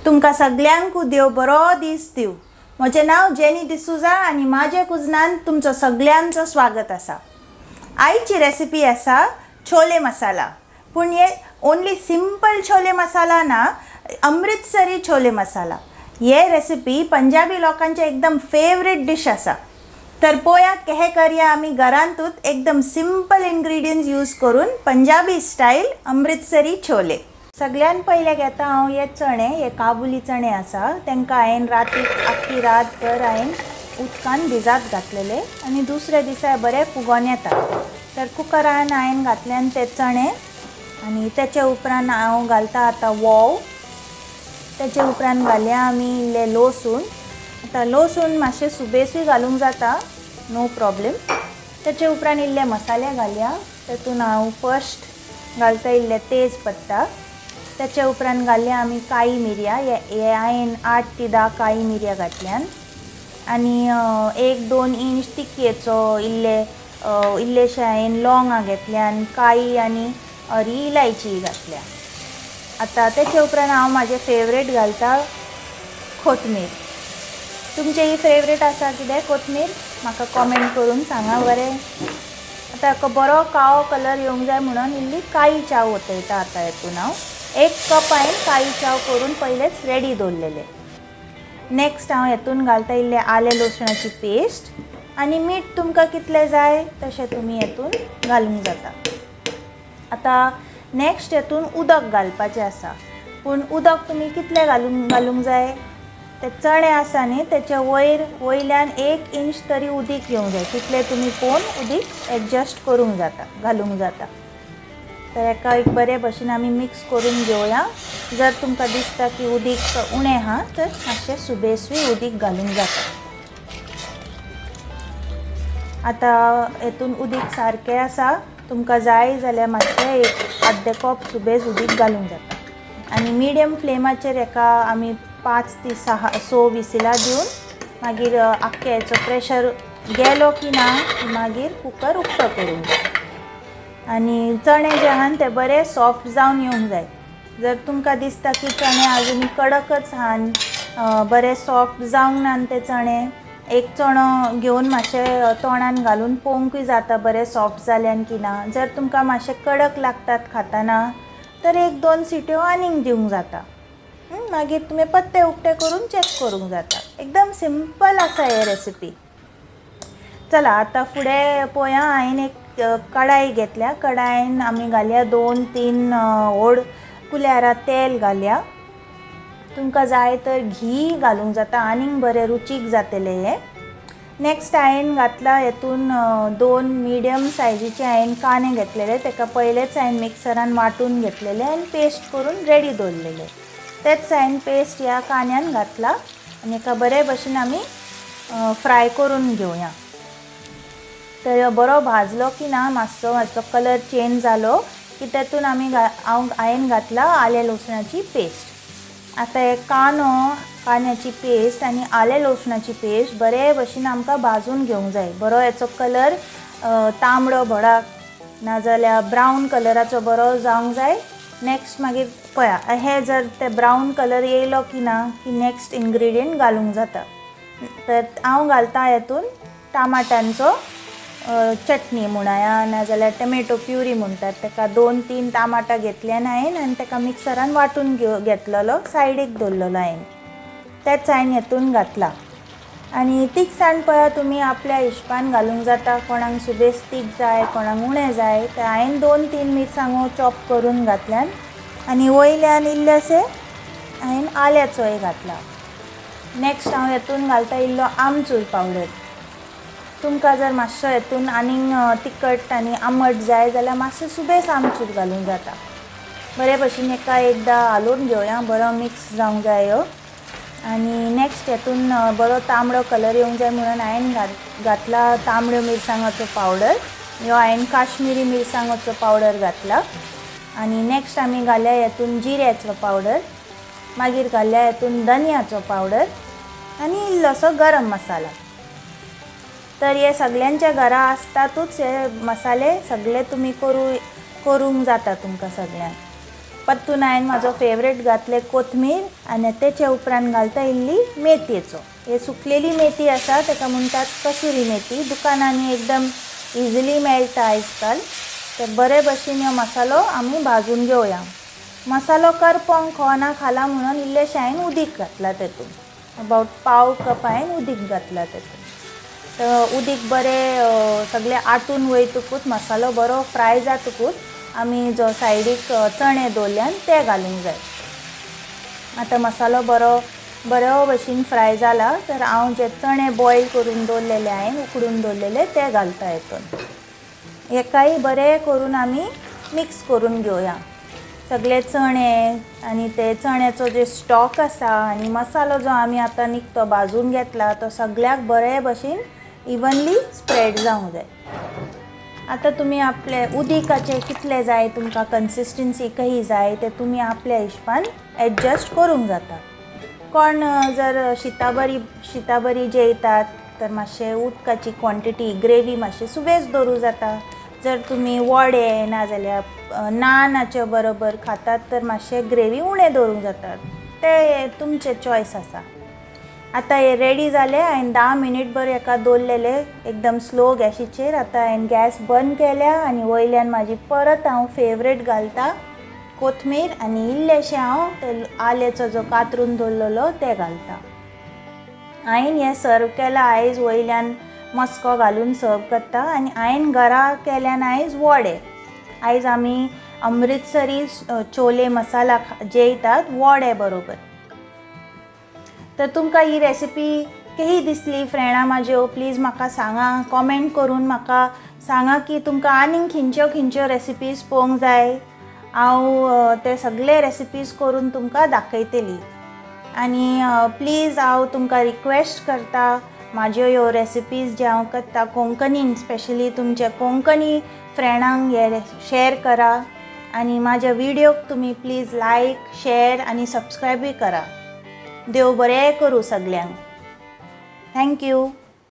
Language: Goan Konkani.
तुमकां सगल्यांकू देव बरो दीस दिवं. म्हजें नांव जेनी डिसुजा आनी म्हाजे कुजनान तुमचो सगल्यांचो स्वागत आसा. आयची रेसिपी आसा छोले मसाला. पूण हे ओनली सिंपल छोले मसाला ना, अमृतसरी छोले मसाला. हे रेसिपी पंजाबी लोकांचे एकदम फेवरेट डिश आसा. तर पोया कहे करया आमी घरांतूच एकदम सिंपल इन्ग्रिडियंट्स यूज करून पंजाबी स्टायल अमृतसरी छोले. सगळ्यान पयले घेता हांव हे चणे. हे काबुली चणे आसा. तांकां हांवें राती आख्खी रातभर हांवें उदकान भिजात घातलेले आनी दुसऱ्या दिसा बरे फुगोन येता. तर कुकरान हांवें घातल्यान ते चणे आनी तेचे उपरांत हांव घालता आतां वोव. तेचे उपरांत घालया आमी इल्लें लसूण. आतां लसूण मातशें सुबेसूय घालूंक जाता, नो प्रॉब्लेम. तेचे उपरांत इल्ले मसाले घालया. तेतून हांव फर्स्ट घालता इल्ले तेज पत्ता. तेचे उपरांत घालया आमी काळी मिरयां. हे हांवें 8 ते 10 काळी मिरयां घातल्यान आनी 1-2 इंच तिखयेचो इल्ले इल्लेशे हांवें लवंगां घेतल्यान, काळी आनी हरी इलायची घातल्या. आतां तेचे उपरांत हांव म्हाजें फेवरेट घालता कोथमीर. तुमचें ही फेवरेट आसा कितें कोथमीर? म्हाका कॉमेंट करून सांगा बरें. आतां हाका बरो काळो कलर येवंक जाय म्हणून इल्ली काळी च्याव ओतयता आतां हेतून. हांव 1 कप हांवें काळी च्याव करून पयलेच रेडी दवरलेले. नेक्स्ट हांव हेतून घालता इल्लें आलें लसणाची पेस्ट आनी मीठ तुमकां कितलें जाय तशें तुमी हेतून घालूंक जाता. आतां नेक्स्ट हेतून उदक घालपाचें आसा. पूण उदक तुमी कितलें घालूंक जाय, ते चणे आसा न्ही तेचे वयर वयल्यान 1 इंच तरी उदीक येवंक जाय. तितलें तुमी पळोवन उदीक एडजस्ट करूंक जाता, घालूंक जाता. तर हेका एक बरे भशेन आमी मिक्स करून घेवया. जर तुमकां दिसता की उदीक उणें आहा तर मातशें सुबेसूय उदीक घालूंक जाता. आतां हेतून उदीक सारकें आसा. तुमकां जाय जाल्यार मातशें एक अर्दें कप सुबेज उदीक घालूंक जाता. आनी मिडियम फ्लेमाचेर हेका आमी 5 ते 6 विसिलां दिवन मागीर आख्खे हेचो प्रेशर गेलो की ना मागीर कुकर उक्तो करूंक जाय. आनी चणे जे आहा ते बरे सॉफ्ट जावन येवंक जाय. जर तुमकां दिसता की चणे आजुनूय कडकच आहान, बरे सॉफ्ट जावंक ना ते चणे, एक चणो घेवन मातशें तोंडान घालून पळोवंकूय जाता बरे सॉफ्ट जाल्यान की ना. जर तुमकां मातशे कडक लागतात खाताना तर 1-2 सिट्यो आनीक दिवंक जाता. मागीर तुमी पत्ते उक्ते करून चॅक करूंक जाता. एकदम सिंपल आसा हे रेसिपी. चला आतां फुडें पळोवया. हांवें एक कढाई घेतल्या. कढायेन आमी घालया 2-3 व्हड कुल्यारां तेल घालया. तुमकां जाय तर घी घालूंक जाता, आनीक बरें रुचीक जातलें हें. नेक्स्ट हांवें घातला हेतून 2 मिडियम सायजीचे हांवें कांदे घेतलेले. ताका पयलेच हांवें मिक्सरान वांटून घेतलेले आनी पेस्ट करून रेडी दवरलेले. तेच हांवें पेस्ट ह्या कांद्यान घातला आनी हेका बरे भशेन आमी फ्राय करून घेवया. तर बरो भाजलो की ना, मातसो मातसो कलर चेंज जालो की तेतून आमी हांव हांवें घातला आलें लसणाची पेस्ट. आतां हे कांद्याची पेस्ट आनी आलें लसणाची पेस्ट बरे भशेन आमकां भाजून घेवंक जाय. बरो हेचो कलर तांबडो भडाक नाजाल्यार ब्रावन कलराचो बरो जावंक जाय. नेक्स्ट मागीर पळया, हे जर ते ब्रावन कलर येयलो की ना की नेक्स्ट इन्ग्रिडियंट घालूंक जाता. तर हांव घालता हेतून टामाटांचो चटणी म्हणया नाजाल्यार टमेटो प्युरी म्हणटात ताका. 2-3 टामाटां घेतल्यान हांवें आनी ताका मिक्सरान वांटून घेतलेलो, सायडीक दवरलेलो हांवें. तेच हांवें हेतून घातला. आनी तिखसाण पळया तुमी आपल्या हिशपान घालूंक जाता. कोणाक सुबेज तीख जाय, कोणाक उणें जाय. तर हांवें 2-3 मिरसांगो चॉप करून घातल्यान आनी वयल्यान इल्लेशें हांवें आल्याचोय घातला. नेक्स्ट हांव हेतून घालता इल्लो आमचूर पावडर. तुमकां जर मातसो हेतून आनीक तिखट आनी आंबट जाय जाल्यार मातशें सुबेज आमचूर घालूंक जाता. बरे भशेन हेका एकदां हालोवन घेवया, बरो मिक्स जावंक जाय ह्यो. आनी नेक्स्ट हेतून बरो तांबडो कलर येवंक जाय म्हणून हांवें घातला तांबड्यो मिरसांगाचो पावडर. ह्यो हांवें काश्मिरी मिरसांगाचो पावडर घातला. आनी नेक्स्ट आमी घालया हेतून जिऱ्याचो पावडर, मागीर घालया हेतून धनयाचो पावडर आनी इल्लोसो गरम मसाला. तर हे सगल्यांच्या घरा आसतातूच हे मसाले, सगळे तुमी करूंक जाता तुमकां सगळ्यांक. परतून हांवें म्हाजो फेवरेट घातले कोथमीर आनी तेचे उपरांत घालता इल्ली मेथयेचो. हे सुकलेली मेथी आसा, ताका म्हणटात कसुरी मेथी. दुकानांनी एकदम इजिली मेळटा आयज काल. तर बरे भशेन हो मसालो आमी भाजून घेवया. मसालो करपोंक खोना खाला म्हणून इल्लेशें हांवें उदीक घातलां तेतून. अबावट पाव कप हांवें उदीक घातलां तेतून. तर उदीक बरें सगळें आटून वयतकूच, मसालो बरो फ्राय जातकूच आमी जो सायडीक चणे दवरल्यान ते घालूंक जाय. आतां मसालो बरो बरो भशेन फ्राय जाला, तर हांव जे चणे बॉयल करून दवरलेले, हांवें उकडून दवरलेले, ते घालता हितून. हेकाय बरें करून आमी मिक्स करून घेवया. सगळे चणे आनी ते चण्याचो जे स्टॉक आसा आनी मसालो जो आमी आतां निकतो भाजून घेतला, तो सगळ्याक बरे भशेन इवनली स्प्रेड जावंक जाय. आतां तुमी आपले उदीकाचे कितले जाय, तुमकां कन्सिस्टन्सी कही जाय, ते तुमी आपल्या हिशपान एडजस्ट करूंक जाता. कोण जर शिता बरी शिता बरी जेयतात तर मातशें उदकाची क्वॉन्टिटी, ग्रेवी मातशी सुबेज दवरूं जाता. जर तुमी वडे नाजाल्यार नानाचे बरोबर खातात तर मातशें ग्रेवी उणें दवरूंक जाता. ते तुमचें चॉयस आसा. आतां हें रेडी जालें. हांवें 10 मिनीट बरें हेका दवरलेलें एकदम स्लो गॅशीचेर. आतां हांवें गॅस बंद केल्या आनी वयल्यान म्हाजी परत हांव फेवरेट घालता कोथमीर आनी इल्लेशें हांव ते आल्याचो जो कातरून दवरलेलो ते घालता. हांवें हें सर्व केलां आयज, वयल्यान मस्को घालून सर्व करता. आनी हांवें घरा केल्यान आयज वडे. आयज आमी अमृतसरी चोले मसाला जेयतात वडे बरोबर. तर तुमकां ही रेसिपी कही दिसली फ्रेंडा म्हाज्यो, प्लीज म्हाका सांगा. कॉमेंट करून म्हाका सांगा की तुमकां आनीक खंयच्यो खंयच्यो रेसिपीज पळोवंक जाय. हांव ते सगळे रेसिपीज करून तुमकां दाखयतली. आनी प्लीज हांव तुमकां रिक्वेस्ट करता, म्हाज्यो ह्यो रेसिपीज जे हांव करता कोंकणीन, स्पेशली तुमच्या कोंकणी फ्रेंडांक हे शेअर करा आनी म्हाज्या विडियोक तुमी प्लीज लायक, शेअर आनी सबस्क्रायबूय करा. देव बरें करूं सगल्यांक. Thank you.